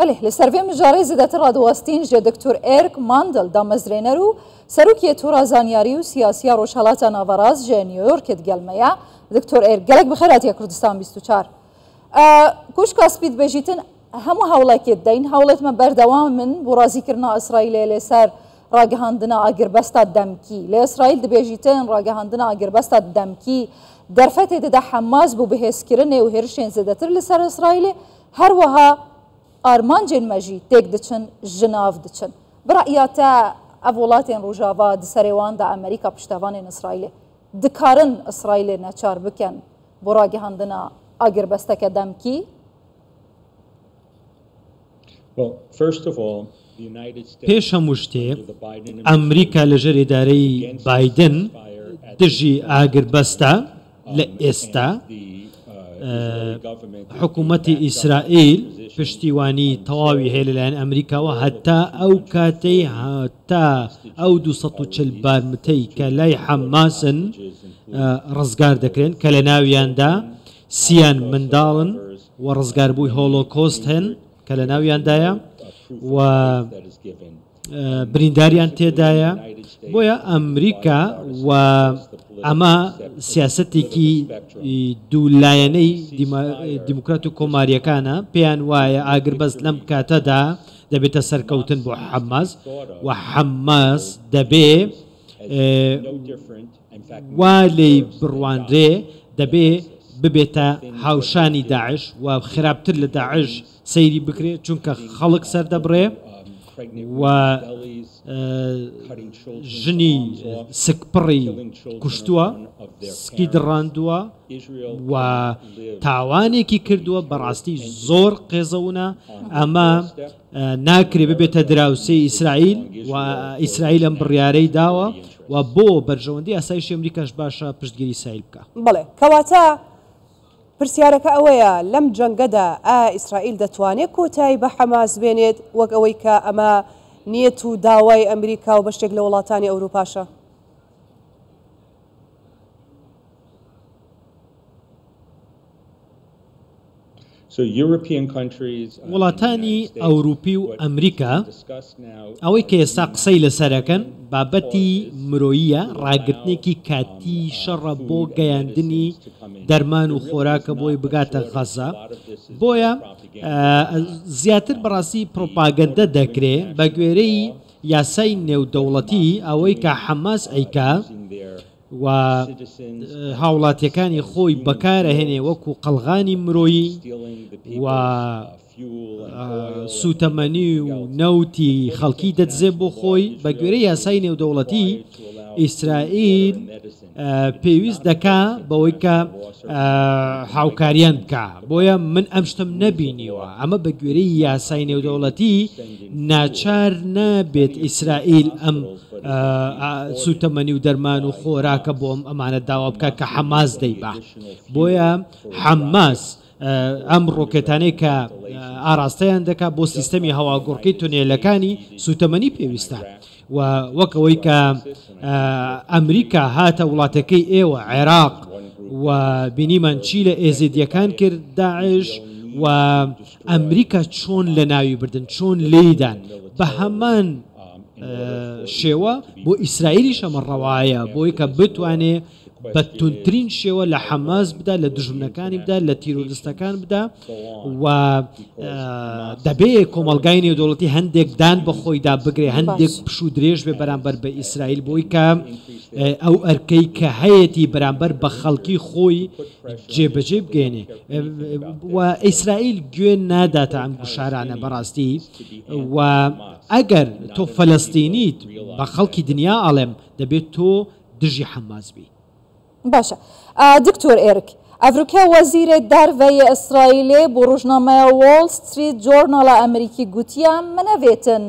بەلێ، لەسەر ڤێ مژارێ زێدەتر ڕادوەستین ژە دکتور ئێرک ماندل دامەزرێنەر و سەروکێ تۆرا زانیاری و سیاسیا ڕۆژهەڵاتا ناڤەڕاست ژە نیویۆرکت گەل مەیە. دکتۆر ئێرک گەلەک بخێر هاتیە کوردستان 24. کوشکا سپی دبێژیتن هەموو هەوڵێکێت دەین، هەوڵێت مە بەردەوامن بۆ ڕازیکردنا ئیسرائیلێ لەسەر ڕاگەهاندنا ئاگربەستا دەمکی. لێ ئیسرائیل دبێژیتن ڕاگەهاندنا ئاگربەستا دەمکی دەرفەتێ ددە حەماس بۆ بەهێزکردنێ و هێرشێن زێدەتر لەسەر ئیسرائیلێ، هەروەها ئارمانجێن مە ژی تێک دچن ژناڤ دچن. بڕەیا تە ئەڤ وڵاتێن ڕوژاڤا د سەرێ وان دا ئەمریکا پشتەڤانێن ئیسرائیلێ دکارن ئیسرائیلێ نەچار بکەن بۆ ڕاگەهاندنا ئاگربەستەکە دەمکی؟ پێش هەموو شتێ ئەمریکا لەژێر ئیدارەی بایدن دژی ئاگربەستە لە ئێستا حکوومەتی ئیسرائیل پشتیوانی تەواوی هەیە لەلایەن ئەمریکاوە هەتا ئەو کاتەی هەتا ئەو 240 بارمتەی کە لای حەماسن ڕزگار دەکرێن کە لە ناویاندا سیان منداڵن و ڕزگاربووی هۆلۆکۆست هەن کە لە ناویاندایە و برینداریان تێدایە، بۆیە ئەمریکا و ئەمە سیاسەتێکی دوولایەنەی دیموکرات و کۆمارییەکانە، پێیان وایە ئاگربەست لەم کاتەدا دەبێتە سەرکەوتن بۆ حەماس و حەماس دەبێ وا لێی بڕوانرێ دەبێ ببێتە هاوشانی داعش و خراپتر لە داعش سەیری بکرێ چونکە خەڵک سەردەبڕێ و ژنی سکپڕی کوشتووە، سکی دڕاندووە و تاوانێکی کردووە بەڕاستی زۆر قێزەونە ئەمە ناکرێ ببێتە دراوسێی ئیسرائیل و ئیسرائیل ئەم بڕیارەی داوە و بۆ بەرژەوەندی ئاسایشی ئەمریکاش باشە پشتگیری ئیسرائیل بکا. بەڵێ، کەواتە پرسیارەکە ئەوەیە لەم جەنگەدا ئایا ئیسرائیل دەتوانێت کۆتایی بە حەماس بێنێت وەک ئەوەی کە ئەمە نیەت و داوای ئەمریکا و بەشێک لە وڵاتانی ئەوروپاشە؟ وڵاتانی ئەوروپی و ئەمریکا ئەوەی کە ئێستا قسەی لەسەر ئەکەن بابەتی مرۆییە، ڕاگرتنێکی کاتیی شەڕە بۆ گەیاندنی دەرمان و خۆراکە بۆی بگاتە غەزە، بۆیە زیاتر بەڕاستی پرۆپاگەندە دەکرێ بەگوێرەی یاسای نێودەوڵەتی ئەوەی کە حەماس ئەیکا و هاوڵاتیەکانی خۆی بەکارئەهێنێ وەکو قەڵغانی مرۆیی و سوتەمەنی و نەوتی خەڵکی دەدزێ بۆ خۆی بە گوێرەی یاسای نێودەوڵەتی ئیسرائیل پێویست دەکا بەوەی کە هاوکاریان بکا بۆیە من ئەم شتم نەبینیوە ئەمە بە گوێرەی یاسای نێودەوڵەتی ناچار نابێت ئیسرائیل ئەم سوتەمەنی و دەرمان و خۆراکە بۆ ئەم ئەمانە داوا بکات کە حەماس دەیبا بۆیە حەماس ئەم ڕۆکێتانەی کە ئاراستەیان دەکات بۆ سیستەمی هەواگۆڕکەی تونێلەکانی سوتەمەنی پێویستە و وەک ئەوەی کە ئەمریکا هاتە وڵاتەکەی ئێوە عێراق و بینیمان چی لە ئێزیدیەکان کرد داعش و ئەمریکا چۆن لە ناوی بردن چۆن لێیدان بە هەمان شێوە بۆ ئیسرائیلیش ئەمە ڕەوایە بۆی کە بتوانێ بە توندترین شێوە لە حەماس بدا لە دوژمنەکانی بدا لە تیرۆرستەکان بدا و دەبێ کۆمەڵگای نێودەوڵەتی هەندێک دان بە خۆیدا بگرێ هەندێک پشوو درێژ بێ بەرامبەر بە ئیسرائیل بۆی کە ئەو ئەرکەی کە هەیەتی بەرامبەر بە خەڵکی خۆی جێبەجێ بگەێنێ و ئیسرائیل گوێ ناداتە ئەم گوشارانە بەڕاستی و ئەگەر تۆ فەلەستینیت بە خەڵکی دنیا ئەڵێم دەبێت تۆ دژی حەماس بی. باشە دکتۆر ئێرک ئەڤروکە وەزیرێ دەرڤەیێ ئیسرائیلێ بۆ ڕۆژنامەیا وۆڵ ستریت جۆرناڵا ئەمریکی گوتیە منەڤێتن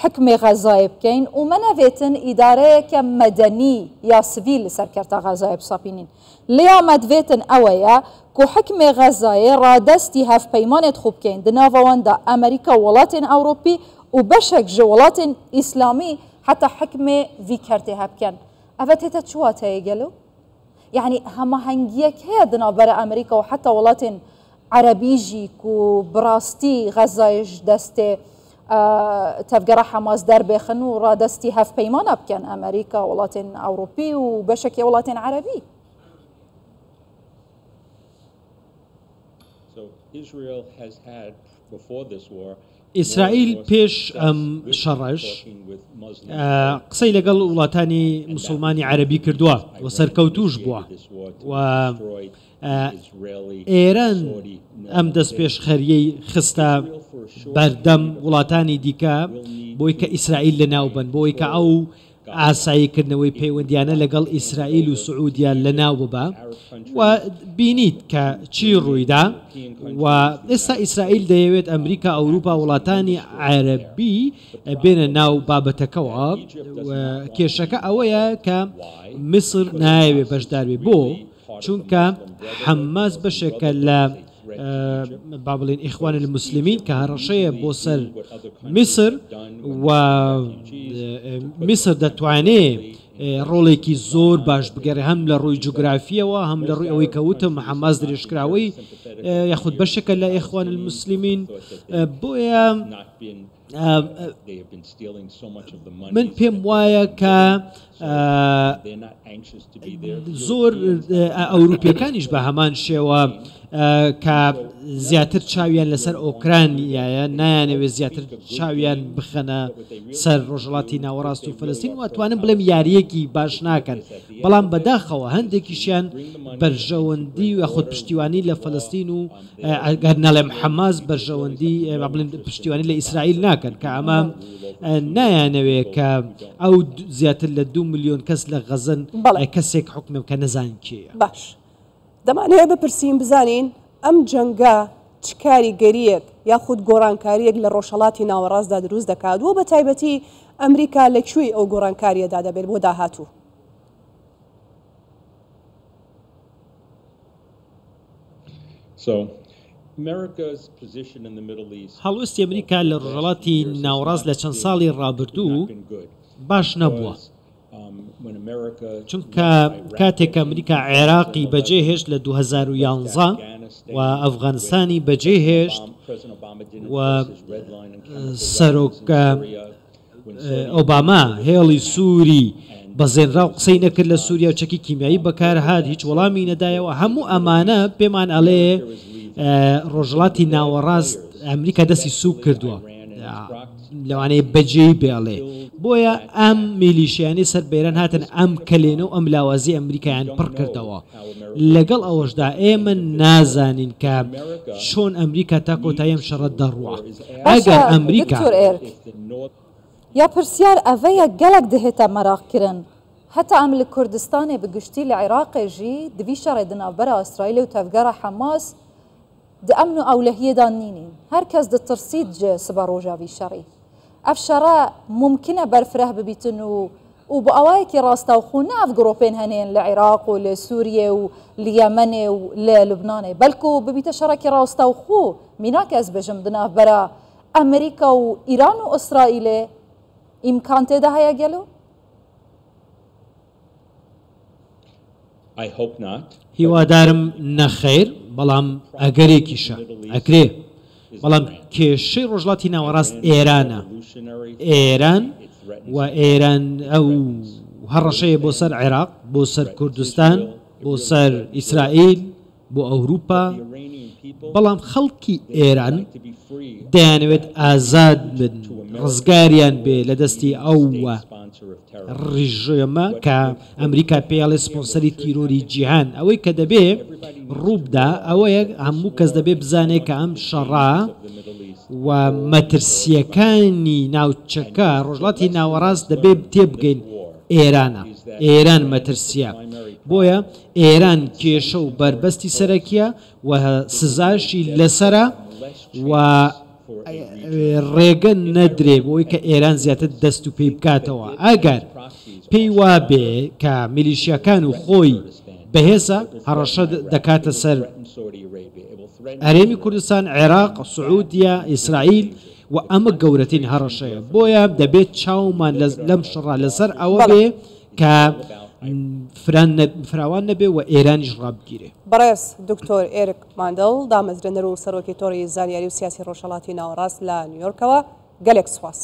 حوکمێ غەزایێ بکەین و منەڤێتن ئیدارەیەکە مەدەنی یا سڤیل لەسەر کەرتا غەزایێ بسەپینین لێیا مەدڤێتن ئەوەیە کو حوکمێ غەزایێ ڕادەستی هەڤپەیمانێت خو بکەین د ناڤەواندا ئەمریکا و وڵاتێن ئەوروپی و بەشەک ژ وڵاتێن ئیسلامی حەتا حوکمێ ڤی کەرتێ هەبکەن. ئەڤە تێتە چ واتەیێ گەلۆ؟ یەعنی هەماهەنگیەک هەیە د ناڤبەرە ئەمریکا و حەتا وڵاتێن عەرەبی ژی کو بڕاستی غەزایش دەستێ تەڤگەرا حەماس دەربێخن و ڕادەستی هەڤپەیمانا بکەن، ئەمریکا، وڵاتێن ئەوروپی و بەشەکێ وڵاتێن عەرەبی. ئیسرائیل پێش ئەم شەڕەش قسەی لەگەڵ وڵاتانی موسڵمانی عەرەبی کردووە و سەرکەوتووش بووە و ئێران ئەم دەستپێشخەرییەی خستە بەردەم وڵاتانی دیکە بۆی کە ئیسرائیل لەناوبەن، بۆی کە ئەو ئاساییکردنەوەی پەیوەندیانە لەگەڵ ئیسرائیل و سعودیە لەناو ببا و بینیت کە چی ڕوویدا و ئێستا ئیسرائیل دەیەوێت ئەمریکا، ئەوروپا، وڵاتانی عەرەبی بێنە ناو بابەتەکەوە. کێشەکە ئەوەیە کە میسر نایەوێت بەشداربێت. بۆ؟ چونکە حەماس بەشێکە لە با بڵێین ئیخوان المسلمین کە هەڕەشەیە بۆ سەر میسر و میسر دەتوانێ ڕۆڵێکی زۆر باش بگەڕێ هەم لە ڕووی جوگرافیەوە هەم لە ڕووی ئەوەی کە وتم حەماس درێژکراوەی یاخود بەشێکە لە ئیخوان المسلمین بۆیە من پێم وایە کە زۆر ئەوروپیەکانیش بە هەمان شێوە کە زیاتر چاویان لەسەر ئۆکرانیایە نایانەوێت زیاتر چاویان بخەنە سەر ڕۆژهەڵاتی ناوەڕاست و فلستین و ئەتوانم بڵێم یاریەکی باش ناکەن بەڵام بەداخەوە هەندێکیشیان بەرژەوەندی و یاخود پشتیوانی لە فلستین و ئەگەر نەڵێم حەماس بەرژەوەندی با بڵێن پشتیوانی لە ئیسرائیل ناکەن کە ئەمە نایانەوێ کە ئەو زیاتر لە دو ملیۆن کەس لە غەزەن کەسێک حوکمێ بکە نەزانین کێیە. باش دەمانەوێت بپرسین بزانین ئەم جەنگە چ کاریگەرییەک یاخود گۆڕانکارییەک لە ڕۆژهەڵاتی ناوەڕاستدا دروست دەکات و بە تایبەتی ئەمریکا لە کوێی ئەو گۆڕانکارییەدا دەبێت بۆ داهاتوو؟ هەڵوێستی ئەمریکا لە ڕۆژهەڵاتی ناوەڕاست لە چەند ساڵی ڕابردوو باش نەبووە، چونکە کاتێک ئەمریکا عێراقی بەجێهێشت لە 2011 و ئەفغانستانی بەجێهێشت و سەرۆک ئۆباما هێڵی سووری بەزێنراو قسەی نەکرد لە سووریا و چەکی کیمیایی بەکارهات هیچ وەڵامی نەدایەوە هەموو ئەمانە پێمان ئەڵێ ڕۆژهەڵاتی ناوەڕاست ئەمریکا دەستی سووک کردووە لەوانەیە بەجێی بێڵێ بۆیە ئەم میلیشیانی سەر بەێران هاتن ئەم کەلێنە و ئەم لاوازی ئەمریکایان پڕ کردەوە لەگەڵ ئەوەشدا ئێمە نازانین کە چۆن ئەمریکا تا کۆتایی ئەم شەڕە دەڕوا. باشە ئەگەر ئەمریکا. دکتۆر ئێرک یا پرسیار ئەڤەیە گەلەک دهێتە مەراق کرن هەتا ئەم لە کوردستانێ bi گشتی لە عێراقێ ژی di vî şerê di navbera Îsraîlê û tevgera Hemas di emn û ewlehiyê de nînîn. Her kes ditirsît ji siberoja vî şerî. Ev şere mumkin e berfireh bibîtin û û bi awayekî rastewxwe ne ev gropên hene yên li Iraq û li Sûriyê û li Yemenê û li Lubnanê belku bibîte şerekî rastewxwe mînak ez bêjim di navbera Amerîka û Îran û Îsraîlê îmkan tê de heye gelo? هیوادارم نەخەیر بەڵام ئەگەرێکیشە ئەکرێ بەڵام کێشەی ڕۆژهەڵاتی ناوەڕاست ئێرانە ئێران و ئێران ئەو هەڕەشەیە بۆ سەر عێراق بۆ سەر کوردستان بۆ سەر ئیسرائیل بۆ ئەوروپا، بەڵام خەڵکی ئێران دەیانەوێت ئازاد بن، ڕزگاریان بێ لە دەستی ئەو ڕژێمە کە ئەمریکا پێی ئەڵێ سپۆنسەری تیرۆری جیهان. ئەوەی کە دەبێ ڕووبدا ئەوەیە هەموو کەس دەبێ بزانێ کە ئەم شەڕە و مەترسییەکانی ناوچەکە، ڕۆژهەڵاتی ناوەڕاست دەبێ تێبگەین ئێرانە، ئێران مەترسییە. بۆیە ئێران کێشە و بەربەستی سەرەکیە و سزاشی لەسەرە و ڕێگە نەدرێ بۆی کە ئێران زیاتر دەست و پێی بکاتەوە ئەگەر پێی وابێ کە میلیشیاکان و خۆی بەهێزە هەڕەشە دەکاتە سەر هەرێمی کوردستان، عێراق، سعودیە، ئیسرائیل و ئەمە گەورەترین هەڕەشەیە بۆیە دەبێت چاومان لەم شەڕە لەسەر ئەوە بێ کە فراوان نەبێ و ئێرانیش ڕابگیرێ. بەڕێز دکتۆر ئێرک ماندڵ، دامەزرێنەر و سەرۆکی تۆڕی زانیاری و سیاسی ڕۆژهەڵاتی ناوەڕاست لە نیویۆرکەوە، گەلێک سوپاس.